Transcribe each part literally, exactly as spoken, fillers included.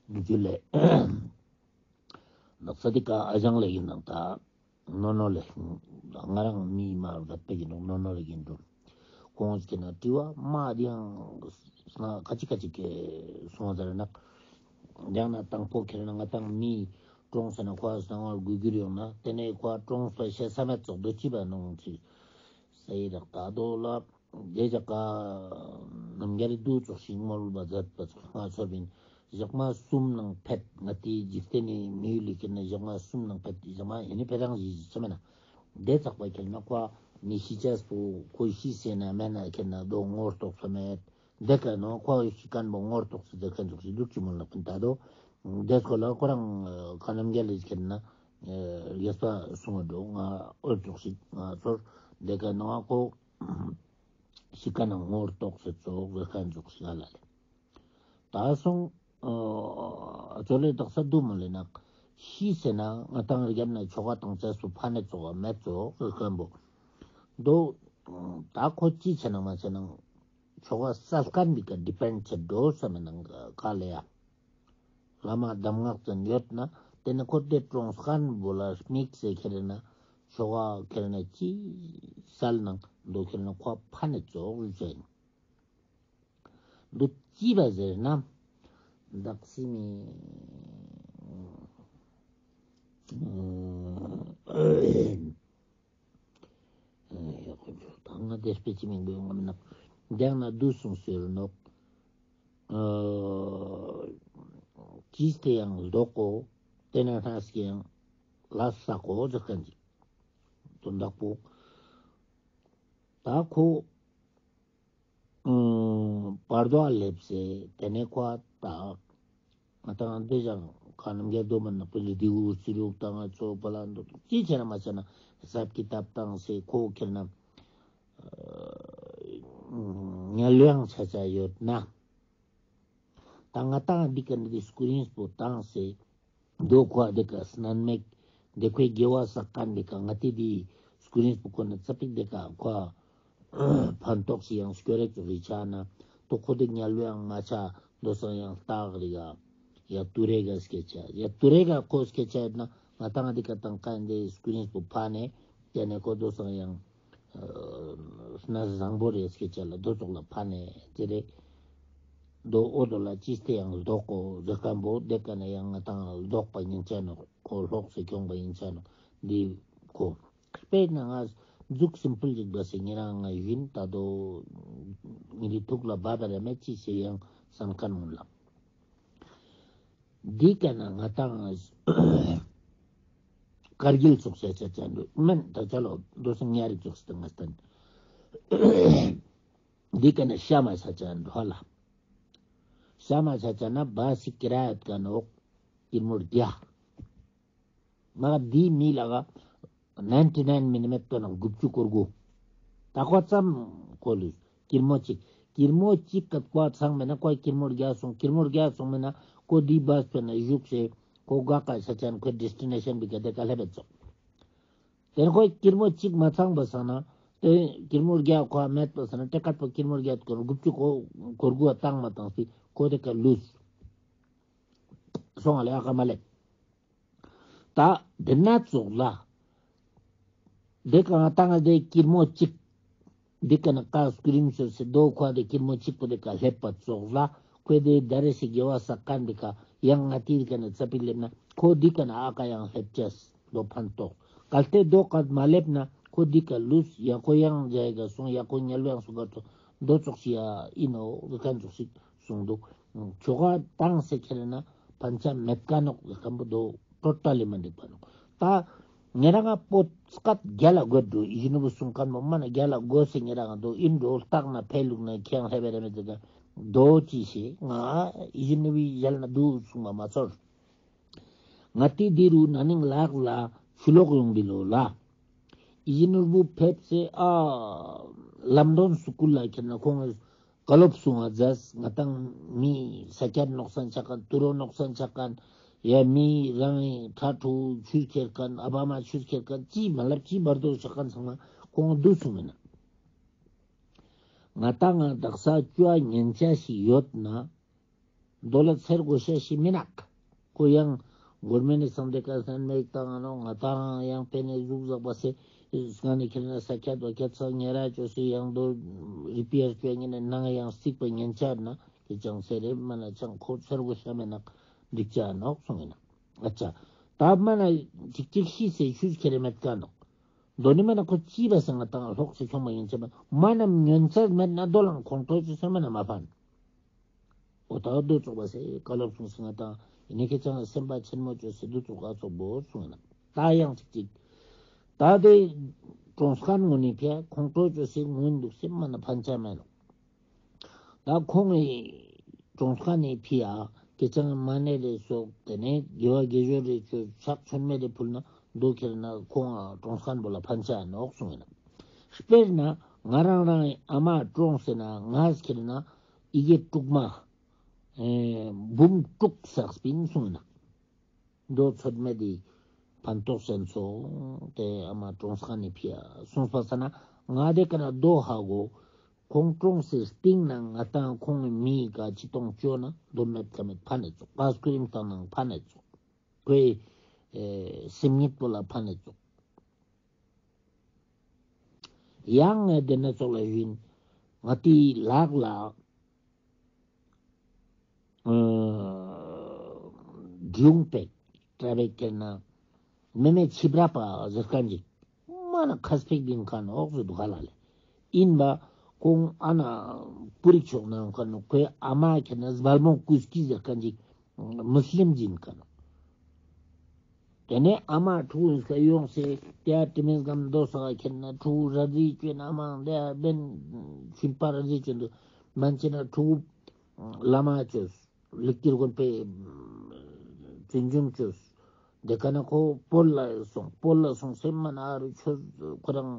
ཇུ་ལེ། ནག་ས་དེ་ཀ་ཨ་ཞང་ལེ་ཡིན་ནང་ད་ནོ་ནོ་ལེ། ང་རང་མི་མ་རུ་ད་པེ་ཡིན་ནོ་ནོ་ནོ་ལེ་ཡིན་འགྲོ། ཁོང་གི་ན་དྲི་བ་མ་དེ་ཡང་ཁ་ཅིག་ཁ་ཅིག་གི་སོང་ཟེར་ན། དེ་ཡང་ན་དང་པོ་ཁྱེར་ན་ང་དང་མི་གྲོངས་ཟེར་ན་ཁོ་སང་བར་གུ་གུར་ཡོང་ན་དེ་ནས་ཁོ་གྲོངས་པ་ཤེས་ས་མེད་ཙོགས་དོ་ཅི་བ་ནོང་ཅི་ས་ཡི་རག་ད་དོ་ལ། དེ་ཞག་ག་ནམ་རྒྱལ་རི་དུ་ཙོགས་ཤིག་མོལ་བ་མཛད་པ་ཙོགས་ང་ཚོར་བིན། ཞག་མ་གསུམ་ནང་ཕེད་ང་དེའི་འཇིག་རྟེན་ནི་མི་ཡུལ་ལི་ཁྱེར་ན་ཞག་མ་གསུམ་ནང་ཕེད་ཞག་མ་ཡིན་ནི་ཕེད་རང་ཞིག་ཅི་མེད་ན། དེ་ཚགས་པ་ཁྱེར་ན་ཁོ་མི་ཤི་ཅེས་པོ་ཁོ་ཤི་ཟེར་ན་མེད་ན་ཁྱེར་ན་དོ་ངོ་རྟོགས་ས་མེད། དེ་ཀ་ནོ་ཁོ་ཤི་མཁན་པོ་ངོ་རྟོགས་ས་དེ་ཁན་ཙོགས་ཤིག་འདུག་ཅི་མོལ་ན་ཕན་ད་དོ། དེ་སྐོར་ལ་ཁོ་རང་ཁ་ནམ་རྒྱལ་རི་ཁྱེར་ན་རྒྱས་པ་གསུང་བ་འགྲོ་ང་འོལ་ཙོགས་ཤིག་ང་ཚོར་དེ་ཀ་ནོ་ཁོ། ཤི་ཁན་ངོ་རྟོགས་ས་ཙོགས་ཟེར་ཁན་ཙོགས་ཤིག་ཨ་ལ་ལེ། ད་སོང་ཨ་ཅོ་ལེ་དག་ས་དུ་མོ་ལེ་ནག་ཤི་ཟེར་ན་ང་དང་རྒྱབ་ན་ཆོ་ག་དང་ཅེས་སུ་ཕ་ནེ་ཙོགས་མེད་ཙོགས་ཟེར་ཁན་པོ་དོ། ད་ཁོ་ཅི་ཆེ་ན་མ་ཆེ་ན་ཆོ་ག་སལ་ཁན་འདི་ཀ་ཌི་པེན་ཌ་ཆེ་འགྲོ་ས་མེད་ན་ག་ལེ་ཡ། བླ་མ་གདམས་ངག་ཅན་ཡོད་ན་དེ་ནི་ཁོ་དེ་གྲོངས་ཁན་བོ་ལ་དམིགས་སེ་ཁྱེར་ན་ཆོ་ག་ཁྱེར་ན་ཅི་སལ་ནང་དོ་ཁྱེར་ན་ཁོ་ཕ་ནེ་ཙོགས་རུ་ཅན་དོ་ཅི་བ་ཟེར་ན་བདག་སྲིད་མི། ཡ་ཁོ་ཚོ་ད་ང་དེ་སྤེ་ཆི་མིན་པོ་ཡོང་ང་མིན་ན་དེང་ན་དུ་སུང་ཟེར་ནོག་ཅིས་ཏེ་ཡང་ལྡོག་གོ། དེ་ན་ཧ་སི་ཡང་ལ་ས་གོ་ཟེར་ཁན་ཅིག་དོན་དག་པོ་ད་ཁོ། བར་དོ་ལེབ་སེ་དེ་ནས་ཁོ་ད་ང་དང་དེ་ཞག་ཁ་ནམ་རྒྱལ་རྡོ་མ་ནག་པོ་ལི་དི་གུ་སི་རུག་དང་ང་ཚོ་པ་ལ་འདུག་ཅི་བྱས་ན་མ་བྱས་ན་ཧི་སབ་ཀི་ཏབ་བཏང་སེ་ཁོ་ཁྱེར་ན་ཉལ་ལུ་ཡང་ཆ་ཆ་ཡོད་ན། ད་ང་དང་འདི་ཀ་འདི་སྐུ་རིངས་པོ་བཏང་སེ། དོ་ཁོ་འདི་ཀ་སྣང་མེད་འདི་ཁོའི་དགེ་བ་བསགས་མཁན་འདི་ཀ་ང་ཏི་འདི་སྐུ་རིངས་པོ་ཁོ་ན་ཙ་པིག་འདི་ཀ་ཁོ་ཕན་ཐོགས་ཤིག་ཡང་སྐྱོ་རེག་ཙོགས་རི་ཆ་ན་དོ་ཁོ་འདི་ཉལ་ལུ་ཡང་མ་ཆ་དོ་སང་ཡང་ལྟག་རི་ག་ཡ་ཏུ་རེ་ག་སྐད་ཆ་ཡ་ཏུ་རེ་ག་ཁོ་སྐད་ཆ་ཡོད་ན་ང་དང་འདི་ཀ་དང་ཀ་འདི་སྐུ་རིངས་པོ་ཕ་ནེ་ཏེ་ནེ་ཁོ་དོ་སང་ཡང་སྣ་བཟང་པོ་རེ་སྐད་ཆ་ལ་དོ་ཙོགས་ལ་ཕ་ནེ་ཏེ་རེ། དོ་འོ་དོ་ལ་ཅིས་ཏེ་ཡང་ལྡོག་གོ་ཟེར་ཁན་པོ་དེ་ཀ་ནེ་ཡང་ང་དང་ལྡོག་པ་ཡིན་ཆ་ནོག་ཁོ་ལོག་སེ་ཁྱོང་པ་ཡིན་ཆ་ནོག་འདི་ཁོ་དཔེར་ན་ང་མཛུག་སིམ་པལ་ཞིག་བ་སེ་ཉེ་རང་ང་ཡིན་ད་དོ་ཉེ་རི་ཐུག་ལ་བབ་པ་རེ་མེད་ཅི་ཟེར་ཡང་སང་ཁན་འོང་ལ། འདི་ཀ་ན་ང་དང་ཀར་གིལ་ཙོགས་ཟེར་ཆ་ཆ་འདུག་མན་ད་ཆ་ལོ་དོ་སང་ཉ་རིག་ཙོགས་ཟེར་ང་སྟན། འདི་ཀ་ན་ཤ་མ་ཆ་ཆ་འདུག་ཧ་ལ། ཤ་མ་ཆ་ཆ་ན་བ་སི་ཀི་ར་ཡོད་ཀ་ནོག་ཀིར་མོ་རྒྱ། མ་འདི་མི་ལ་ག་ནན་ཊི་ནན་མི་ནི་མེད་ཀ་ནོག་དགུ་བཅུ་གོ་དགུ། ད་ཁོ་ཙམ་ཁོ་ལུས་ཀིར་མོ་གཅིག་ཀིར་མོ་གཅིག་ག་ཁོ་ཚང་མེད་ན་ཁོ་ཀིར་མོ་རྒྱ་སོང་ཀིར་མོ་རྒྱ་སོང་མེད་ན་ཁོ་འདི་བས་པེ་ན་བཞུགས་སེ་ཁོ་ག་ཀ་ཆ་ཆ་ན་ཁོ་ཌེ་སི་ཊི་ནེ་ཤན་བི་ཀ་དེ་ཀ་ལྷེབ་བེ་ཙོགས། དེ་ནེ་ཁོ་ཀིར་མོ་གཅིག་མ་ཚང་པ་སང་ན། དེ་ཀིར་མོ་རྒྱ་ཁོ་མེད་པ་སང་ན་ཏེ་ཀ་པོ་ཀིར་མོ་རྒྱ་ཁོ་དགུ་བཅུ་གོ་དགུ་བ་བཏང་མ་བཏང་སི་ཁོ་དེ་ཀ་ལུས། སོང་ང་ལེ་ཨ་ཀ་མ་ལེབ། ད་དེ་ན་ཙོགས་ལ། དེ་ཀ་ང་དང་དེ་ཀིར་མོ་གཅིག་འདི་ཀ་ན་ཀ་སྐུ་རིམ་ཤོར་སེ་དོ་ཁོ་དེ་ཀིར་མོ་གཅིག་པོ་དེ་ཀ་ལྷེབ་པ་ཙོགས་ལ་ཁོས་དེ་ད་རེ་སི་དགེ་བ་བསགས་ཁན་འདི་ཀ་ཡང་ང་ཏི་འདི་ཀ་ན་ཙ་པིག་ལེབ་ན་ཁོ་འདི་ཀ་ན་ཨ་ཀ་ཡང་ལྷེབ་ཅེས་དོ་ཕན་ཐོགས། གལ་ཏེ་དོ་ཀ་མ་ལེབ་ན་ཁོ་འདི་ཀ་ལུས་ཡ་ཁོ་ཡང་འཇའ་ག་སོང་ཡ་ཁོ་ཉལ་ལུ་ཡང་སོང་ག་ཏོ་དོ་ཙོགས་ཤིག་ཡ་ཨིན་ནོག་ཟེར་ཁན་ཙོགས་ཤིག་གསུངས་འདུག་ཆོ་ག་བཏང་སེ་ཁྱེར་ན་ཕན་ཆ་མེད་ཀ་ནོག་ཟེར་ཁན་པོ་དོ་ཊོ་ཊལ་ལི་མ་འགྲིག་པ་ནོག་ད་ཉེ་རང་ང་པོ་སྐད་རྒྱལ་ལ་དགོད་འགྲོ་ཨི་ཞི་ནུ་བུ་གསུང་ཁན་པོ་མ་ན་རྒྱལ་ལ་དགོད་སེ་ཉེ་རང་ང་དོ་ཨིན་འགྲོ་ལྟག་ན་ཕེ་ལུག་ན་ཁྱེང་ལྷེ་བེ་རེ་མེ་ཏེ་ཀ་དོ་ཅི་ཤེས་ང་ཨི་ཞི་ནུ་བུའི་ཞལ་ན་དུ་གསུང་བ་མ་ཚོར། ང་ཏི་འདི་རུ་ན་ནིང་ལག་ལ་ཆུ་ལོག་ཡོང་བི་ལོ་ལ། ཨི་ཞི་ནོར་བུ་ཕེབས་སེ་ཨ་ལམ་སྒྲོན་སུ་ཀུལ་ལ་ཁྱེར་ན་ཁོང་བཀའ་སློབ་གསུང་བ་མཛད། ང་དང་མི་ས་ཀྱད་ནོག་སན་ཆ་ཁན་ཏུ་རོ་ནོག་སན་ཆ་ཁན་ཡ་མི་རང་ངི་ཁྲ་ཁྲུ་ཆུ་ཁྱེར་ཁན་ཨ་བ་མ་ཆུ་ཁྱེར་ཁན་ཅི་མ་ལབ་ཅི་བར་དོ་ཆ་ཁན་ཚང་མ་ཁོང་དུ་སུ་མེན་ན། ང་དང་ང་དག་ས་ཅུ་བ་ཉན་ཆ་ཞིག་ཡོད་ན། དོ་ལ་ཚེར་དགོས་ཤེས་ཤིག་མི་ནོག། ཁོ་ཡང་གོར་མེན་ནི་སང་དེ་ཀ་སན་མེད་དང་ཨ་ནོ་ང་དང་ཡང་པེ་ནེ་ཟུག་ཟག་པ་སེ་སྔ་ནེ་ཁྱེར་ན་ས་ཁྱད་བ་ཁྱད་ས་ཉེ་ར་ཅོ་སེ་ཡང་དོ་རི་པེར་ཅོ་ཉེ་ནེ་ནང་ཡང་སིག་པ་ཉན་ཆ་ན་ཁྱེད་ཅང་སེ་རེ་མ་ན་ཅང་ཁོ་ཚེར་དགོས་ཤེས་མི་ནོག་འགྲིག་ཆ་ནོག་གསུངས་ཡིན་ན། ཨ་ཅག་ད་མ་ན་ཅིག་ཅིག་ཤི་སེ་ཆུ་ཁྱེར་མེད་ཀ་ནོག། དོ་ནི་མ་ན་ཁོ་ཅི་བ་སེ་ང་དང་ལྷོག་སེ་ཁྱོང་མ་ཡིན་ཆ་མ་མ་ན་ཉོན་ཆ་མེད་ན་དོ་ལང་ཁོང་ཁྲོ་ཅོ་སེ་མ་ན་མ་ཕན། འོ་ད་དུ་ཙོགས་པ་སེ་བཀའ་སློབ་གསུངས་སེ་ང་དང་ཡིན་ནི་ཁྱེད་ཅང་སེམས་པ་ཆེན་མོ་ཅོས་སེ་དུ་ཙོགས་ཨ་ཙོགས་བོ་གསུངས་ན། ད་ཡང་ཅིག་ཅིག་ད་དེ་གྲོངས་ཁན་ངུན་ནི་ཕི་ཡ་ཁོང་ཁྲོ་ཅོས་སེ་ངུན་དུག་སེ་མ་ན་ཕན་ཆ་མེད་ནོག། ད་ཁོང་གི་གྲོངས་ཁན་ནི་ཕི་ཡ་ཁྱེད་ཅང་མ་ཎི་རེ་སོགས་དེ་ནས་དགེ་བ་དགེ་སྦྱོར་རེ་ཅོས་ཕྱག་མཆོད་མེ་རེ་ཕུལ་ན་དོ་ཁྱེར་ན་ཁོང་གྲོངས་ཁན་བོ་ལ་ཕན་ཆ་ནོག་གསུངས་ཡིན་ན། དཔེར་ན་ང་རང་རང་ཨ་མ་གྲོངས་སེ་ན་ང་ཁྱེར་ན་ཡི་གེ་དྲུག་མ། ཨེ་འབུམ་དྲུག་བསགས་པིན་གསུངས་ན། དོ་ཚོད་མེད་དེ་ཕན་ཐོགས་ཅན་ཚོ་དེ་ཨ་མ་གྲོངས་ཁན་ནི་ཕི་ཡ་གསུངས་པ་ས་ན་ང་དེ་ཀ་ན་དོ་ཧ་གོ། ཁོང་གྲོངས་སེ་སྟིང་ན་ང་དང་ཁོང་མི་ག་ཅི་གཏོང་ཅོ་ན་དོ་མེད་ཀ་མེད་ཕན་ནེ་ཙོགས། ཨའི་སི་ཀི་རིམ་བཏང་ན་ཕན་ནེ་ཙོགས། ཁོའི་ཨེ་སེམས་ཉིད་པོ་ལ་ཕན་ནེ་ཙོགས། ཡང་ངས་དེ་ནེ་ཙོགས་ལ་ཡིན། ང་དེའི་ལག་ལ་ཨ་འབྲི་གུང་པེ་ཀྲ་བེ་ཀེར་ན་མེ་མེ་ཆིབ་ར་པ་ཟེར་ཁན་ཅིག་མ་ན་ཁས་པེ་ཡིན་ཁན་འོག་ཟེར་དུག་ཧ་ལ་ལེ། ཡིན་པ་ཁོང་ཨ་ན་པུ་རིག་ཕྱོགས་ན་ཡོང་ཁན་ནོག། ཁོའི་ཨ་མ་ཁེར་ན་སྦལ་མོ་ཀུ་སྐི་ཟེར་ཁན་ཅིག་མུས་ལིམ་ཡིན་ཁན་ནོག། དེ་ནས་ཨ་མ་ཕྲུ་གུ་ཡོང་སེ་དེ་ཡ་དྲི་མེད་སྒམ་དོ་ས་ཁེར་ན་ཕྲུ་གུ་ར་རྫི་ཅོས་ན་མང་དེ་ཡ་བན་ཤུལ་པ་ར་རྫི་ཅོས་དུག། མན་ཆེ་ན་ཕྲུ་གུ་བླ་མ་ཅོས། ལི་ཀིར་དགོན་པའི་བཙུན་ཆུང་ཅོས། དེ་ཀ་ན་ཁོ་བོད་ལ་སོང་། བོད་ལ་སོང་སེ་མ་ན་ཨ་རུ་ཆོས་ཁོ་རང་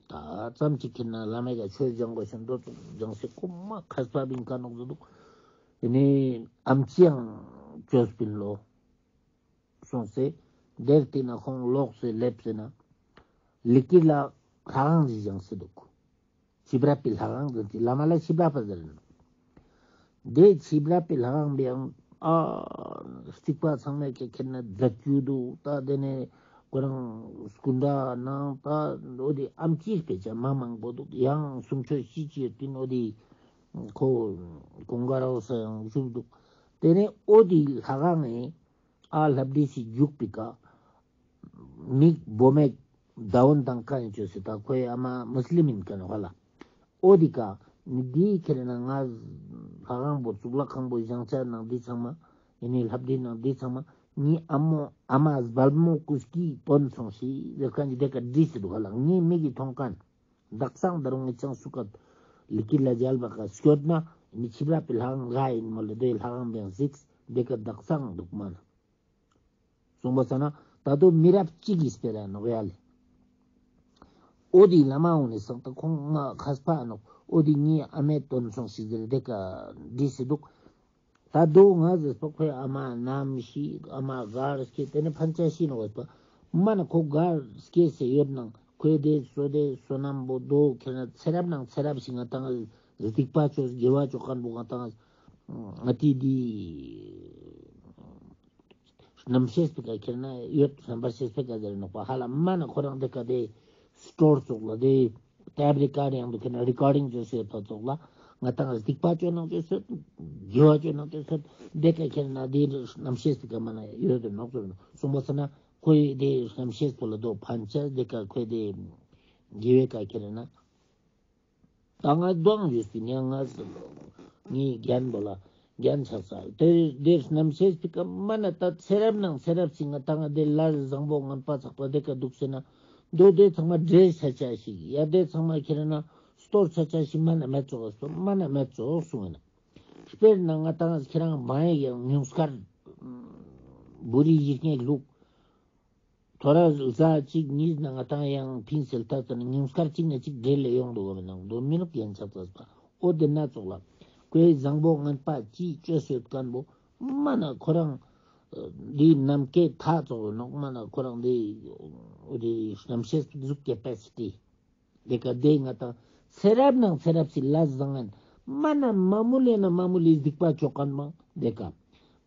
ད་ཙམ་ཅིག་ཁེར་ན་བླ་མའི་ཀ་ཆོས་སྦྱང་དགོས་ཤེས་འདུག། སྦྱང་སེ་ཁོ་མ་ཁས་པ་བིན་ཀ་ནོག་ཟེར་དུག། ཨེ་ནི་ཨམ་ཆི་ཡང་ཅོས་པིན་ལོ། སོང་སེ་དེར་དེ་ན་ཁོང་ལོག་སེ་ལེབ་སེ་ན་ལི་ཀིར་ལ་ལྷ་ཁང་ཞིག་བཞེངས་སེ་དུག། ཆིབ་ར་པའི་ལྷ་ཁང་ཟེར་ཏེ་བླ་མ་ལ་ཆིབ་ར་པ་ཟེར་ནོག། དེ་ཆིབ་ར་པའི་ལྷ་ཁང་པའང་ཨ་རྩིག་པ་ཚང་མའི་ཀ་ཁེར་ན་རྫ་ཅུ་དུག། ད་དེ་ནས་ཁོ་རང་སྐུ་འདྲ་ནང་ད་འོ་དེ་ཨམ་ཆི་སྤེ་ཆ་མ་མང་པོ་དུག། ཡང་གསུང་ཆོས་ཤིག་ཅིག་ཡོད་པིན། འོ་དེ་ཁོ་གུང་དཀར་འོ་ས་ཡང་བཞུགས་དུག། དེ་ནས་འོ་དེ་ལྷ་ཁང་ངི་ཨ་ལྷ་བྲིས་སི་རྒྱུག་པའི་ཀ་མིག་བོ་མེག་དའོན་དང་ཀ་ཡིན་ཅོས་སེ་ད་ཁོའི་ཨ་མ་མུས་ལིམ་ཡིན་ཀ་ནོག་ཧ་ལ། འོ་དེ་ཀ་ནི་དེའི་ཁེར་ན་ང་ལྷ་ཁང་པོ་གཙུག་ལག་ཁང་པོ་བཞེངས་ཆ་ནང་དེ་ཚང་མ་ཡིན་ནི་ལྷ་བྲིས་ནང་དེ་ཚང་མ་ངའི་ཨ་མོ་ཨ་མ་སྦལ་མོ་ཀུ་སྐིའི་དོན་སོང་ཞིག་ཟེར་ཁན་ཅིག་དེ་ཀ་བྲིས་སེ་དུག་ཧ་ལ། ངའི་མིག་གི་མཐོང་ཁན་དག་སང་ད་རུང་ངི་ཅང་སུ་ཀ་ལི་ཀིར་ལ་མཇལ་བ་ཀ་སྐྱོད་ན་ནི་ཆིབ་ར་པའི་ལྷ་ཁང་ག་ཡིན་མོལ་ལེ་དེ་ལྷ་ཁང་པའང་གཟིགས་དེ་ཀ་དག་སང་དུག་མ་ན། གསུངས་པ་ས་ན་ད་དུང་མི་རབས་གཅིག་གི་སྤེ་ར་ནོག་ཡ་ལེ། འོ་དེ་བླ་མ་འོང་ནི་སང་ད་ཁོང་ང་ཁས་པ་ནོག། འོ་དེ་ངའི་ཨ་མའི་དོན་སོང་ཞིག་ཟེར་དེ་ཀ་བྲིས་སེ་དུག། ད་དོ་ང་ཟེར་པ་ཁོའི་ཨ་མ་ནམ་ཤི་ཨ་མ་གར་སྐྱེས་དེ་ནས་ཕན་ཆ་ཤི་ནོག་ཟེར་པ་མ་ན་ཁོ་གར་སྐྱེས་སེ་ཡོད་ནང་ཁོའི་དེ་བསོད་དེ་བསོད་ནམས་པོ་དོ་ཁེར་ན་ཚེ་རབས་ནང་ཚེ་རབས་ཤིག་ང་དང་སྡིག་པ་ཅོས་དགེ་བ་ཅོ་ཁན་པོ་ང་དང་ང་ཏི་དེ་རྣམ་ཤེས་པོའི་ཀ་ཁེར་ན་ཡོད། རྣམ་པར་ཤེས་པོའི་ཀ་ཟེར་ནོག་པ་ཧ་ལ་མ་ན་ཁོ་རང་དེ་ཀ་དེ་སི་ཊོར་ཙོགས་ལ་དེ་ཊེབ་རི་ཀོར་ཌིང་དུ་ཁེར་ན་རི་ཀོར་ཌིང་ཅོས་སེ་ཡོད་པ་ཙོགས་ལ་ང་དང་སྡིག་པ་ཅོ་ནང་ཅོས་སེ་དགེ་བ་ཅོ་ནང་ཅོས་སེ་དེ་ཀ་ཁེར་ན་དེ་རྣམ་ཤེས་པོའི་ཀ་མ་ན་ཡོད་དེ་ནོག་ཟེར་ནོག། གསུངས་པ་ས་ན་ཁོའི་དེ་རྣམ་ཤེས་པོ་ལ་དོ་ཕན་ཆ་དེ་ཀ་ཁོའི་དེ་དགེ་བའི་ཀ་ཁེར་ན། ད་ང་དོང་ཡོད་སི་ནས་ང་ངའི་རྒན་པོ་ལ་རྒན་ཆགས་ས་དེ་དེ་རྣམ་ཤེས་པོའི་ཀ་མ་ན་ད་ཚེ་རབས་ནང་ཚེ་རབས་ཤིག་ང་ད་ང་དེ་ལ་བཟང་པོ་ངན་པ་ཚག་པ་དེ་ཀ་དུག་སེ་ན་དོ་དེ་ཚང་མ་འདྲེས་ཆ་ཆ་ཞིག་ཡ་དེ་ཚང་མ་ཁེར་ན་སྟོར་ཆ་ཆ་ཞིག་མ་ན་མེད་ཙོགས་སོ་མ་ན་མེད་ཙོགས་གསུངས་ན། དཔེར་ན་ང་ད་ང་ཁྱེད་རང་བང་ཡ་ཡང་ཉུང་སྐར་བུ་རི་ཡིར་ངེ་ལུག་ཐོ་རས་ཟླ་གཅིག་གཉིས་ནང་ང་ད་ཡང་ཕིན་སེལ་ཐ་ཙ་ན་ཉུང་སྐར་གཅིག་ནས་གཅིག་འབྲེལ་ལས་ཡོང་འདུག་གམ་ནང་དུ་མི་ནུག་ཡན་ཆགས་ཙ་པ། འོ་དེ་ན་ཙོགས་ལ་ཁོའི་བཟང་པོ་ངན་པ་ཅི་ཅོས་ཡོད་ཁན་པོ་མ་ན་ཁོ་རང་འདི་ནམ་མཁའི་མཐའ་ཙོགས་ཡོད་ནོག། མ་ན་ཁོ་རང་འདི་འོ་དེ་རྣམ་ཤེས་གཟུགས་ཀེ་པེ་སི་ཊི་དེ་ཀ་དེ་ང་ད་ ཚེ་རབས་ནང་ཚེ་རབས་སི་ལས་བཟང་ངན། མ་ན་མ་མུལ་ལེ་ན་མ་མུལ་ལེ་སྡིག་པ་ཅོ་ཁན་མང་དེ་ཀ།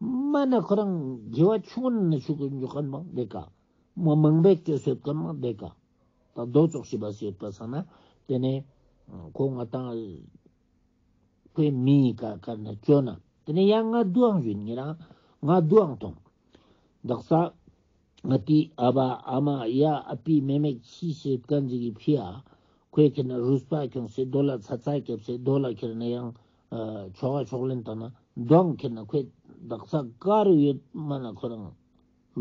མ་ན་ཁོ་རང་དགེ་བ་ཆུང་ན་ཆུང་ཀུན་ཅོ་ཁན་མང་དེ་ཀ། མ་མང་པོ་ཅོས་ཡོད་ཁན་མང་དེ་ཀ། ད་དོ་ཙོགས་ཤིག་པ་སི་ཡོད་པ་སང་ན་དེ་ནེ་ཁོ་ང་ཏང་ཁོའི་མིང་ཀ་ཀ་ན་ཅོ་ན་དེ་ནེ་ཡང་ང་དུའང་ཞུ་ཉེ་རང་ང་དུའང་ཐོང་། དག་ས་ང་ཏི་ཨ་བ་ཨ་མ་ཡ་ཨ་པི་མེ་མེ་ཤི་ཤེས་ཁན་ཅིག་གི་ཕི་ཡ་ཁོའི་ཁེ་ན་རུས་པ་ཁྱོངས་སེ་རྡོ་ལ་ཚ་ཚ་སྐྱབས་སེ་རྡོ་ལ་ཁེ་ན་ཡང་ཆོ་ག་ཕྱོགས་ལེན་བཏང་ན་དུའང་ཁེ་ན་ཁོའི་དག་ས་ག་རུ་ཡོད་མ་ན་ཁོ་རང་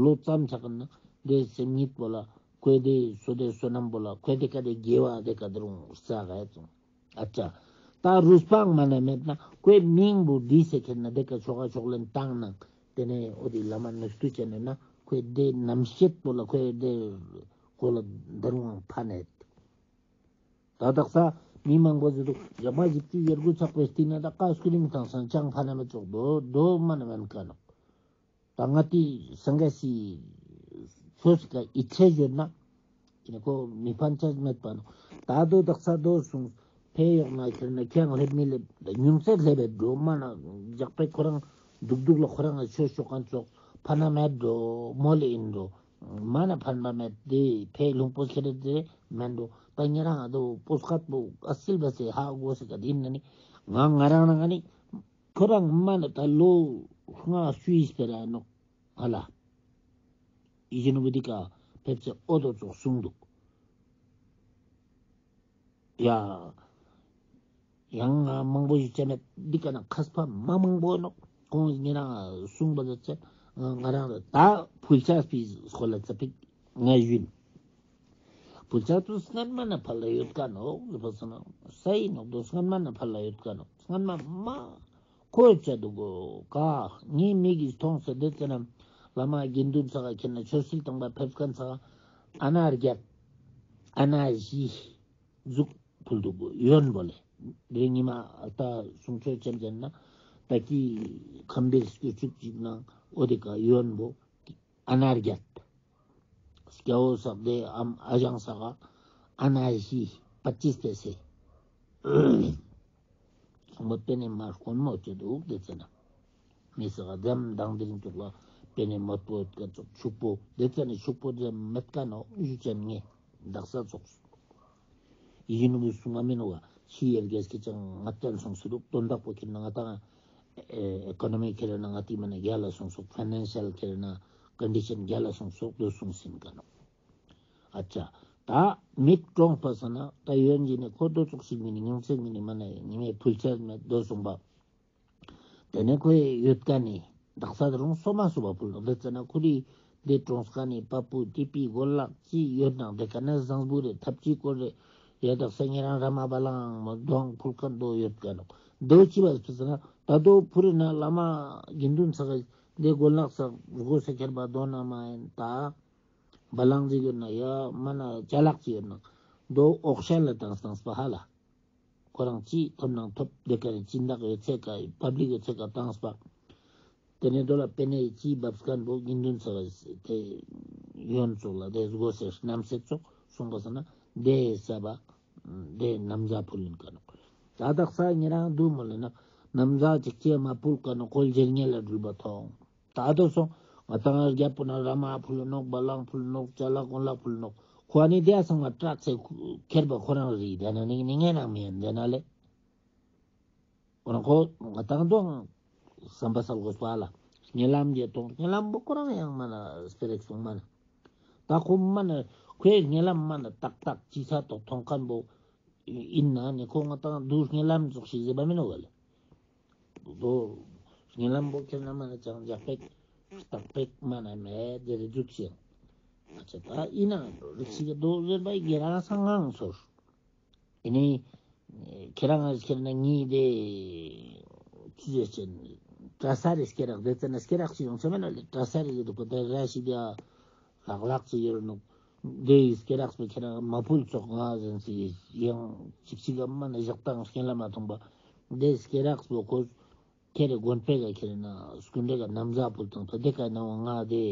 ལོ་ཙམ་ཆགས་ན་དེ་སེམས་ཉིད་པོ་ལ་ཁོའི་དེ་སོ་དེ་བསོད་ནམས་པོ་ལ་ཁོའི་དེ་ཀ་དེ་དགེ་བ་དེ་ཀ་དེ་རུང་རྩ་ག་ཡ་ཙང་། ཨ་ཅག། ད་རུས་པའང་མ་ན་མེད་ན་ཁོའི་མིང་བོ་འདི་ཟེར་ཁན་ན་དེ་ཀ་ཆོ་ག་ཕྱོགས་ལེན་བཏང་ན་དེ་ནེ་འོ་དེ་བླ་མ་ནུས་མཐུ་ཅན་ནི་ན་ཁོའི་དེ་རྣམ་ཤེས་པོ་ལ་ཁོའི་དེ་ཁོ་ལ་འདི་རུང་ཕན་ནེད། ད་དག་ས་མི་མང་པོ་ཟེར་དུག་ཞག་མ་བཞི་བཅུ་ཞེ་དགུ་ཚག་པའི་སྟིང་ནེ་ད་ཀ་སྐུ་རིང་ཐང་སང་ཅང་ཕན་ན་མི་ཆོག་དོ་དོ་མ་ན་མེན་ཀ་ནོག། ད་ང་ཏི་སང་ག་སི་ཆོས་སི་ཀ་ཡིད་ཆེས་ཡོད་ན་ཁོ་མི་ཕན་ཆ་མེད་པ་ནོག། ད་དོ་དག་ས་དོ་སོང་ཕེ་ཡོག་ན་ཁྱེར་ན་ཁྱེད་ལེབ་མི་ལེབ་ཉུང་ཚད་ལེབ་བེད་འགྲོ་མ་ན་ཇག་པེ་ཁོ་རང་དུག་དུག་ལ་ཁོ་རང་ཆོས་ཤོག་ཁན་ཙོགས་ཕན་ན་མེད་འགྲོ་མོལ་ལེ་ཨིན་འགྲོ་མ་ན་ཕན་པ་མེད་དེ་ཕེ་ལུང་པོ་ཁྱེར་དེ་མེན་འགྲོ། ད་ཉེ་རང་ང་དོ་པོ་སྐད་པོ་ཨ་སིལ་བ་སེ་ཧ་གོ་སེ་ཀ་དེ་ཨིན་ན་ནི་ང་ང་རང་རང་ང་ནི། ཁོ་རང་མ་ན་ད་ལོ་ལྔ་བཅུ་ཡི་སྤེ་ར་ནོག་ཧ་ལ། ཡི་ཇི་ནུ་བུ་དི་ཀ་ཕེབས་ཚེ་ཨོ་དོ་ཙོགས་གསུང་དུག། ཡ། ཡང་ང་མང་པོ་ཞིག་ཅེ་མེད་འདི་ཀ་ན་ཁས་པ་མ་མང་པོ་ནོག། ཁོང་ཉེ་རང་གསུང་པ་ཟེར་ཚེ་ང་རང་ད་ཕུལ་ཆ་སྤི་སྐོར་ལ་ཙ་པིག་ང་ཡུན། ཕུལ་ཆ་དུ་སྔན་མ་ན་ཕར་ལ་ཡོད་ཀ་ནོག་ཟེར་བ་སོང་ན་ས་ཡིན་ནོག་དོ་སྔན་མ་ན་ཕར་ལ་ཡོད་ཀ་ནོག། སྔན་མ་མ་ཁོ་ཡོད་ཆ་དུག་གོ་ཀ་ངའི་མིག་གིས་མཐོང་སེ་དེ་ཙ་ན་བླ་མ་དགེ་འདུན་ས་ག་ཁྱེར་ན་ཆོས་སིལ་བཏང་པ་ཕེབས་ཁན་ས་ག་ཨ་ན་རྒྱབ་ཨ་ན་བཞི་ཟུག་ཕུལ་དུག་གོ་ཡོན་པོ་ལེ། དེ་ཉི་མ་ཨ་ད་གསུང་ཆོས་ཅན་ཅན་ན་ད་ཀི་ཁམས་པའི་སྐྱོ་ཆུབ་ཅིག་ན་འོ་དེ་ཀ་ཡོན་པོ། ཨ་ན་རྒྱབ། སྐྱ་བོ་སག་དེ་ཨམ་ཨ་ཞང་སག་ཨ་ན་བཞི་པ་ཅིས་ཏེ་སེ། སོང་པ་པེ་ནེ་མ་དཀོན་མོ་ཅོ་དུག་དེ་ཙ་ན། མི་སག་ཨ་ཛམ་དང་དེ་རིང་ཅོག་ལ་པེ་ནེ་མོད་པོ་ཡོད་ཀ་ཙོགས་ཕྱུག་པོ་དེ་ཙ་ན་ཕྱུག་པོ་ཛམ་མེད་ཀ་ནོག་ཞུ་ཅན་ངེ་དག་ས་ཙོགས། ཡིན་ནུ་བུ་སུང་ང་མིན་ནོ་བ་ཕྱི་ཡར་རྒྱས་ཀྱི་ཅང་ང་བསྟན་སོང་སུ་རུག་དོན་དག་པོ་ཁྱེར་ན་ང་ཏང་ཨེ་ཀོ་ནོ་མི་ཁྱེར་ན་ང་ཏི་མ་ན་རྒྱལ་ལ་སོང་སོག་ཕའི་ནན་ཤལ་ཁྱེར་ན་ཀོན་ཌི་ཤན་རྒྱལ་ལ་སོང་སོག་དོ་སུང་སིན་ཀ་ནོག། ཨ་ཅག་ད་མིག་གྲོངས་པ་ས་ན་ད་ཡོན་གྱི་ནི་ཁོ་དོ་ཙོགས་ཤིག་མིན་ནི་ཉུང་ཚད་མིན་ནི་མ་ན་ཉི་མའི་ཕུལ་ཆ་མེད་དོ་སོང་པ། དེ་ནས་ཁོའི་ཡོད་ཀ་ནི་དག་ས་རུང་སོ་མ་སོ་བ་ཕུལ་ནོག། དེ་ཙ་ན་ཁོ་རི་དེ་གྲོངས་ཀ་ནི་པ་པུ་ཏི་པི་གོན་ལག་ཅི་ཡོད་ནང་དེ་ཀ་ན་བཟང་པོ་རེ་ཐབས་ཅི་སྐོར་རེ་ཡ་དག་ས་ཉེ་རང་ར་མ་བ་ལང་མོ་དོང་ཕུལ་ཀ་དོ་ཡོད་ཀ་ནོག། དོ་ཅི་བ་སྤི་ཙ་ན་ད་དོ་ཕུ་རི་ན་བླ་མ་དགེ་འདུན་ས་ག་དེ་གོན་ལག་ས་སྒོ་ས་ཁྱེར་བ་དོ་ན་མ་ཡིན་ད་བ་ལང་ཅི་ཡོད་ན་ཡ་མ་ན་ཅ་ལག་ཅི་ཡོད་ན་དོ་འོག་ཤ་ལ་དང་སྟངས་པ་ཧ་ལ། ཁོ་རང་ཅི་ཐོབ་ནང་ཐོབ་དེ་ཀ་རེ་སྦྱིན་བདག་ཡོད་ཚད་ཀ་པབ་ལིག་ཡོད་ཚད་ཀ་བཏང་སྤ། དེ་ནས་དོ་ལ་པེ་ནེ་ཅི་བབས་ཁན་བོ་དགེ་འདུན་ཚོགས་དེ་ཡོན་ཙོགས་ལ་དེ་སྒོ་སེ་རྣམ་སེ་ཙོགས་སོང་པ་ས་ན་དེ་ས་བ་དེ་ན་བཟའ་ཕུལ་ཡིན་ཀ་ནོག། ད་དག་ས་ཉེ་རང་དུ་མོ་ལེ་ན་ན་བཟའ་ཅིག་ཅེ་མ་ཕུལ་ཀ་ནོག་ཁོལ་འཇལ་ཉེ་ལ་འགྲུལ་པ་ཐོང་། ད་དོ་སོང་ང་ཏང་རྒྱ་པོ་ན་ར་མ་ཕུལ་ནོག་བ་ལང་ཕུལ་ནོག་ཅ་ལག་གོན་ལག་ཕུལ་ནོག་ཁོ་ཨ་ནི་དེ་སང་ང་ཏྲག་ཚེ་ཁེར་བ་ཁོ་རང་རི་དེ་ན་ནི་ནི་ངེ་ནང་མི་ཡན་དེ་ན་ལེ། འོ་ན་ཁོ་ང་ཏང་དོ་བསམ་པ་སལ་དགོས་པ་ལ་སྙན་ལམ་གྱི་དོང་སྙན་ལམ་བོ་ཁོ་རང་ཡང་མ་ན་སྤེ་ར་སོང་མ་ན་ད་ཁོ་མ་ན་ཁོའི་སྙན་ལམ་མ་ན་ཏག་ཏག་ཅི་ས་ཐོག་ཐོང་ཁན་བོ་ཨིན་ན་ནི་ཁོ་ང་ཏང་དུ་སྙན་ལམ་ཙོགས་ཤིག་ཟེར་བ་མིན་ནོ་ག་ལེ། དོ་སྙན་ལམ་བོ་ཁྱེར་ན་མ་ན་ཅང་འཇག་པེག་སྟག་པེག་མ་ན་མེད་དེ་རེ་འཇུག་ཅིང་། ཨ་ཅེ་ད་ཨིན་ན་རིགས་ཤིག་དོ་ཟེར་བ་ཡི་རང་སང་ངང་ཚོར། ཨི་ནི་ཁྱེད་རང་ཁྱེར་ན་ངའི་དེ་ཅི་ཟེར་ཅན་གྲྭ་ས་རེ་སྐེ་རགས་དེ་ཙ་ན་སྐེ་རགས་ཅི་ཡོང་ཚེ་མེད་ན་ལེ་གྲྭ་ས་རེ་ཟེར་དུག་པ་དེ་ར་ཤི་དེ་ལག་ལག་ཅི་ཡོད་ནོག། དེ་ཡི་སྐེ་རགས་པོ་ཁྱེད་རང་མ་ཕུལ་ཙོག་ང་ཟེར་སི་ཡང་ཅིག་ཅིག་ག་མ་ན་བཞག་སྟངས་སྐེ་ལ་མ་ཐོང་པ་དེ་སྐེ་རགས་པོ་ཁོ་ཁྱེད་རེ་དགོན་པའི་ག་ཁྱེར་ན་སྐུ་འདྲེ་ག་ན་བཟའ་ཕུལ་དང་ཐོ་དེ་ཀ་ན་བ་ང་དེ་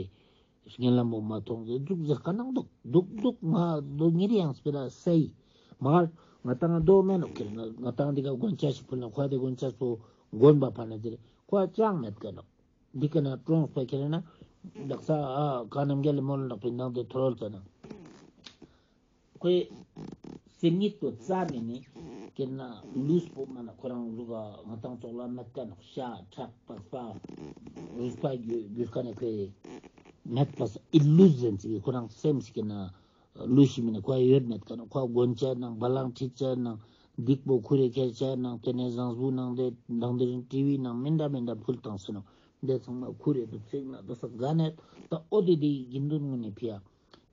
སྙན་ལམ་པོ་མ་ཐོང་ཟེར་འདུག་ཟེར་ཀ་ནང་འདུག་འདུག་འདུག་ང་དོ་ཉེ་རི་ཡང་སྤེ་ར་སེ་ཡི་མ་གར་ ང་ཏང་དོ་མེན་ནོག་ཁྱེར་ན་ང་ཏང་འདི་ཀ་དགོན་ཆ་ཞིག་ཕུལ་ན་ཁོ་དེ་དགོན་ཆ་སོ་དགོན་པ་ཕ་ན་ཟེར་ཁོ་ཅང་མེད་ཀ་ནོག། འདི་ཀ་ན་གྲོངས་པ་ཁྱེར་ན་དག་ས་ཨ་ཀ་ནམ་རྒྱལ་ལི་མོལ་ནོག་པིན་དང་དེ་ཐོར་ཙ་ན། ཁོའི་སེམས་ཉིད་དུ་རྩ་ནས་ནི་ཁྱེར་ན་ལུས་པོ་མ་ན་ཁོ་རང་ལུག་ག་ང་ཏང་ཙོགས་ལ་མེད་ཀ་ནོག། ཤ་ཁྲག་པགས་པ་རུས་པ་རྒྱུ་རྒྱུ་ཀ་ནས་ཁོའི་མེད་པ་ས་ཨི་ལུས་ཟེར་ཅིག་ཁོ་རང་སེམས་ཤིག་ན་ལུས་ཤིག་མིན་ན་ཁོ་ཡོད་མེད་ཀ་ནོག། ཁོ་དགོན་ཆ་ནང་བ་ལང་ཁྲིད་ཆ་ནང་སྡིག་པོ་ཁུར་རེ་ཁྱེར་ཆ་ནང་དེ་ནས་བཟང་སྤུ་ནང་དེ་དང་དེ་རིང་ཊི་ཝི་ནང་མི་འདྲ་མི་འདྲ་ཕུལ་བཏང་སེ་ནོག། དེ་ཚང་མ་ཁུར་རེ་དུ་ཚིག་ན་དོ་ས་ག་ནས་ད་ཨོ་དེ་དེ་དགེ་འདུན་ངོ་ནས་ཕི་ཡ།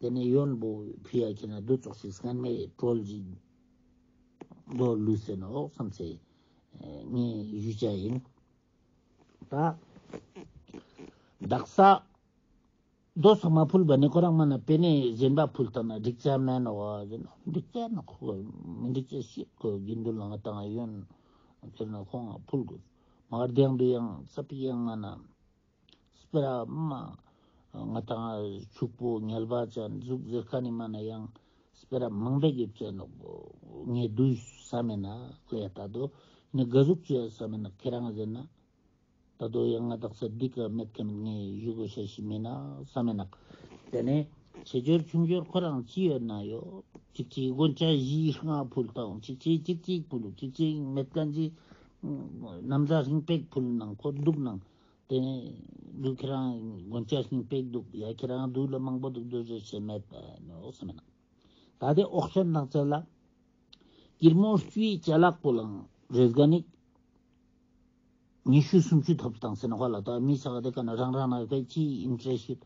དེ་ནས་ཡོན་པོ་ཕི་ཡ་ཁྱེར་ན་དུ་ཙོགས་ཤིག་སྔན་མའི་གྲོལ་ཞིག་དོ་ལུས་སེ་ནོག་བསམ་སེ་ངས་ཞུ་ཆ་ཡིན། ད་དག་ས་དོ་ཚང་མ་ཕུལ་བ་ནི་ཁོ་རང་མ་ན་པེ་ནེ་གཞན་པ་ཕུལ་བཏང་ན་འགྲིག་ཆ་མེད་ནོག་བ་ཟེར་ནོག། འགྲིག་ཆ་ནོག་ཁོ་མི་འགྲིག་ཆ་ཤིག་ཁོ་དགེ་འདུན་ལ་ང་ཏང་ཡོན་ཁྱེར་ན་ཁོང་ཕུལ་དགོས། མ་རྡེང་དུ་ཡང་ས་པི་ཡང་མ་ན། སྤེ་ར་མ། ང་ཏང་ཕྱུག་པོ་ཉལ་བ་ཅན་ཟུག་ཟེར་ཁན་ནི་མ་ན་ཡང་སྤེ་ར་མང་པོ་ཡོད་ཅན་ནོག། ངས་དུས་ས་མེད་ན་ལས་ད་དོ་ནི་ག་ཟུག་ཅི་ས་མེད་ན་ཁྱེ་རང་ཟེར་ན། ད་དོ་ཡང་ང་དག་ས་འདི་ཀ་མེད་ཁན་ངས་ཞུ་དགོས་ཤེས་ཤིག་མེད་ན་ས་མེད་ན། དེ་ནས་ཆེ་འབྱོར་ཆུང་འབྱོར་ཁོ་རང་ཅི་ཡོད་ན་ཡོད། ཅིག་ཅིག་དགོན་ཆ་བཞི་ལྔ་ཕུལ་དང་ཅིག་ཅིག་ཅིག་ཅིག་ཕུལ་ཅིག་ཅིག་མེད་ཁན་ཅིག་ན་བཟའ་ཤིང་པེག་ཕུལ་ནང་ཁོ་འདུག་ནང་། དེ་ནས་དུ་ཁྱེ་རང་དགོན་ཆ་ཤིང་པེག་འདུག་ཡ་ཁྱེ་རང་དུ་ལ་མང་པོ་འདུག་དུ་རེ་ཆེ་མེད་པ་ནོག་ཟེར་མེད་ན། ད་དེ་ཨོག་ཤན་ནང་ཚལ་ལ་ཀིར་མོ་བཅུའི་ཅ་ལག་པོ་ལང་རེས་འགའ་ནི་ཉི་ཤུ་སུམ་ཅུ་ཐོབ་བཏང་ཟེར་ན་ཧ་ལ་ད་མི་ས་ག་དེ་ཀ་ན་རང་རང་ན་ཁའི་ཅི་ཨིན་ཊེ་རེ་སི་ཤུད་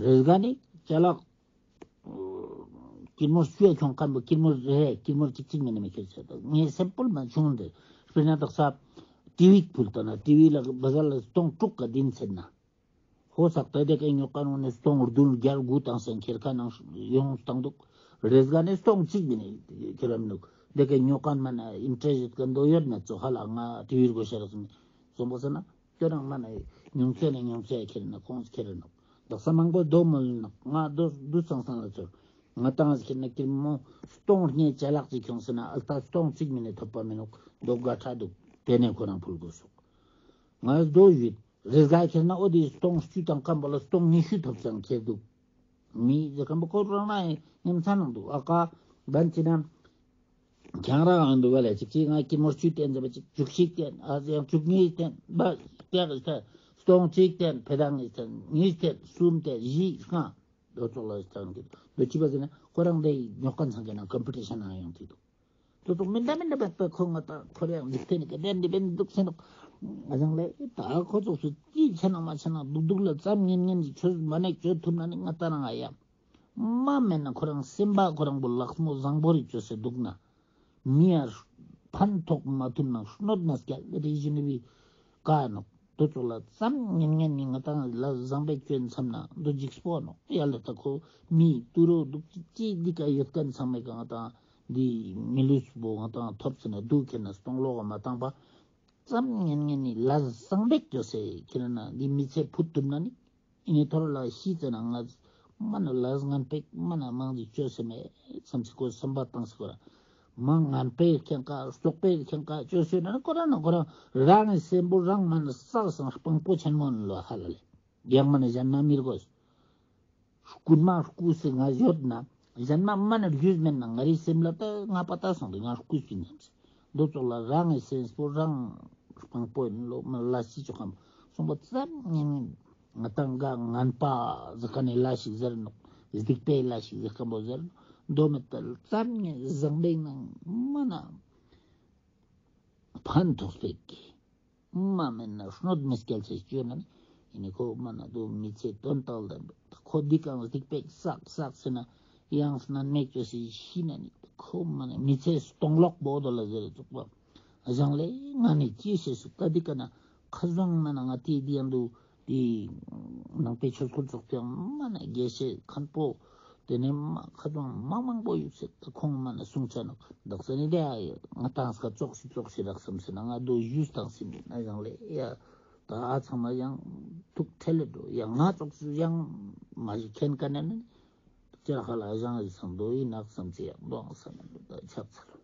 རེས་འགའ་ནི་ཅ་ལག་ཀིར་མོ་བཅུའི་ཁྱོང་ཁན་པོ་ཀིར་མོ་རེ་ཀིར་མོ་ཅིག་ཅིག་མེད་ན་མི་ཁྱེར་ཆ་ད་ངས་སེམ་པོལ་མ་བྱུང་དེ་དཔེར་ན་དག་ས་ཊི་ཝི་ཕུལ་ད་ན་ཊི་ཝི་ལ་བ་ཟ་ལ་སྟོང་དྲུག་ག་དིན་ཚེ་ན། ཧོ་སག་ཏེ་དེ་ཀ་ཉོ་ཀ་ནོ་ནི་སྟོང་བདུན་བརྒྱད་དགུ་བཏང་སེ་ཁྱེར་ཁན་ནང་ཡོང་བཏང་འདུག། རེས་འགའ་ནི་སྟོང་གཅིག་མིན་ནི་ཁྱེར་ར་མི་འདུག། དེ་ཀ་ཉོ་ཀ་མ་ན་ཨིན་ཊེ་རེ་སི་ཀ་འདོ་ཡོད་མེད་ཚོ་ཧ་ལ་ང་ཊི་ཝི་རྒོ་ཤ་རག་སོང་སོང་པོ་ཟེར་ན་ཁྱོད་རང་མ་ན་ཉུང་ཚེ་ནས་ཉུང་ཚེ་ཁྱེར་ན་ཁོང་ཁྱེར་ར་ནོག། དག་ས་མང་པོ་དོ་མོལ་ནོག་ང་དོ་དུ་ཚང་སང་ལ་ཚོར་ང་ཏང་ཁྱེར་ན་ཀིར་མོ་སྟོང་ལྔའི་ཅ་ལག་ཅིག་ཁྱོང་སེ་ན་ཨལ་ཏ་སྟོང་གཅིག་མིན་ནི་ཐོབ་པ་མི་ནོག། དོ་དགའ་ཁྲ་འདུག། དེ་ནས་ཁོ་རང་ཕུལ་དགོས་སོག། ང་དོ་ཡོད། རེས་འགའ་ཁྱེར་ན་ཨོ་དེ་སྟོང་བཅུ་དང་སྐམ་པོ་ལ་སྟོང་ཉི་ཤུ་ཐོབ་ཙང་ཁྱེར་འདུག། མི་ཟེར་སྐམ་པོ་ཁོ་རང་ན་ཉམས་ཚ་ནང་འདུག། ཨ་ཀ་བན་ཅི་ན་ཁྱང་ར་ཨང་འདུག་ག་ལ་ཅིག་ཅིག་ང་ཀི་མོར་བཅུ་བསྟན་ཟེར་བ་ཅིག་བཅུ་གཅིག་བསྟན་ཨ་ཟེར་ཡང་བཅུ་གཉིས་བསྟན་བ་བརྒྱ་གི་བསྟན་སྟོང་གཅིག་བསྟན་ཕེ་དང་གཉིས་བསྟན་གཉིས་བསྟན་གསུམ་བསྟན་བཞི་ལྔ་དོ་ཙོགས་ལ་བསྟན་གི་འདུག། ཅི་བ་ཟེར་ན་ཁོ་རང་དེ་ཉོ་ཀ་ཚང་གི་ནང་ཀམ་པི་ཊི་ཤན་ནང་ཡོང་དུས་འདུག། དོ་ཙོགས་མི་འདྲ་མི་འདྲ་བ་ཁོ་ང་ཏང་ཁོ་རེ་ཡང་འཇིག་རྟེན་ནི་ཀ་དེ་འདི་བན་འདུག་ཟེར་ནོག། ང་ཞང་ལེ་ད་ཁོ་ཙོགས་སུ་ཅི་ཆེ་ནང་མ་ཆེ་ནང་འདུག་འདུག་ལ་ཙམ་ཉན་ཉན་ཅིག་ཆོས་མ་ནེ་ཆོས་ཐུབ་ན་ནི་ང་ཏང་ང་ཡ། མ་མེད་ན་ཁོ་རང་སེམས་པ་ཁོ་རང་པོ་ལག་མོ་བཟང་པོ་རིག་ཅོས་སེ་འདུག་ན། མི་ཡར་ཕན་ཐོགས་མ་ཐུབ་ན་གནོད་མ་སྐྱལ་རེ་བཞིན་བི་ཀ་ནོག། དོ་ཙོགས་ལ་ཙམ་ཉན་ཉན་ནི་ང་ཏང་ལ་བཟང་པའི་སྐྱོན་མཚམས་ན་འདུ་འཇིགས་སྤོ་ནོག། ཡ་ལ་ད་ཁོ་མི་ཏུ་རོ་འདུག་ཅི་འདི་ཀ་ཡོད་ཁན་ཚང་མའི་ཀ་ང་ཏང་འདི་མི་ལུས་པོ་ང་ཏང་ཐོབ་ཟེར་ན་འདུག་ཁྱེར་ན་སྟོང་ལོག་མ་བཏང་པ་ཙམ་ཉན་ཉན་ནི་ལ་བཟང་པའི་སྐྱོ་སེ་ཁྱེར་ན་འདི་མི་ཚེ་ཕུད་ཐུབ་ན་ནི་ཨི་ནི་ཐོར་ལ་ཤི་ཙེ་ན་ང་མ་ན་ལ་ངན་པའི་མ་ན་མང་ཅིག་སྐྱོ་སེ་མེད་བསམ་སེ་ཁོ་བསམ་པ་བཏང་སེ་ཁོ་ར་མ་ངན་པའི་ཁྱེན་ཀ་རྩོག་པའི་ཁྱེན་ཀ་སྐྱོ་སེ་ན་ཁོ་ར་ན་ཁོ་ར་རང་གི་སེམས་པོ་རང་མ་ན་བསགས་སང་དཔང་པོ་ཆེན་མོ་ནི་ལོ་ཧ་ལ་ལེ། ཡང་མ་ན་གཞན་མ་མི་རྒོས། རྐུན་མ་རྐུས་སེ་ང་ཡོད་ན་གཞན་མ་མ་ན་རྒྱུས་མེད་ན་ང་རི་སེམས་ལ་ད་ང་པ་ད་སང་དེ་ང་རྐུས་པིན་ནམ་སེ། འདོ་ཙོགས་ལ་རང་གི་སེམས་པོ་རང་དཔང་པོ་ཡིན་ལོ་མ་ལ་ཤི་ཆོག་གམ་སོང་པ་ཙམ་ཉན་ང་ཏང་ག་ངན་པ་ཟེར་ཁན་ནི་ལ་ཞིག་ཟེར་ནོག། སྡིག་པའི་ལ་ཞིག་ཟེར་ཁན་པོ་ཟེར་ནོག། འདོ་མེད་པ་ཙམ་ཉན་བཟང་པའི་ནང་མ་ན་ཕན་ཐོགས་པའི་གི། མ་མེད་ན་གནོད་མི་སྐྱལ་ཚེ་སྐྱོན་ན་ནི་ཨི་ནི་ཁོ་མ་ན་དུ་མི་ཚེ་དོན་དག་ལྡན་པ་ཁོ་འདི་གང་སྡིག་པའི་བསགས་བསགས་ཟེར་ན་ཡང་སྣན་མེད་ཅོས་སེ་ཤི་ན་ནི་ཁོ་མ་ན་མི་ཚེ་སྟོང་ལོག་པོ་དོ་ལ་ཟེར་ཙུག་པ་གཞན་ལས་ང་ནི་ཅི་ཤེས་སུ་ད་འདི་ཀ་ན་ཁ་བཟང་མ་ན་ང་ཏི་འདི་ཡང་དུ་དེ་ནང་པའི་ཆོས་སྐུལ་ཚོགས་པའང་མ་ན་དགེ་བཤེས་མཁན་པོ་དེ་ནས་མ་ཁ་ཚང་མ་མང་པོ་ཡོད་སེ་ད་ཁོང་མ་ན་གསུང་ཆ་ནོག། དག་ས་ནི་དེ་ཨ་ཡོད་ང་ཏང་སྐ་ཙོགས་ཤིག་ཙོགས་ཤིག་རག་བསམ་སེ་ན་ང་དོ་ཞུས་བཏང་སེ་མིན་ན་ཡང་ལེ་ཡ་ད་ཨ་ཚང་མ་ཡང་ཐུགས་ཁྲལ་ལེ་འགྲོ་ཡ་ང་ཙོགས་སུ་ཡང་མ་ཞིག་མཁྱེན་ཀ་ནས་ནི་ ཅ་ཧ་ལ་ཞང་ཡི་སང་དོ་ཡི་ནག་སམ་ཅི་ཡག་དོ་ཨང་སམ་ད་ཆབ་ཚལ།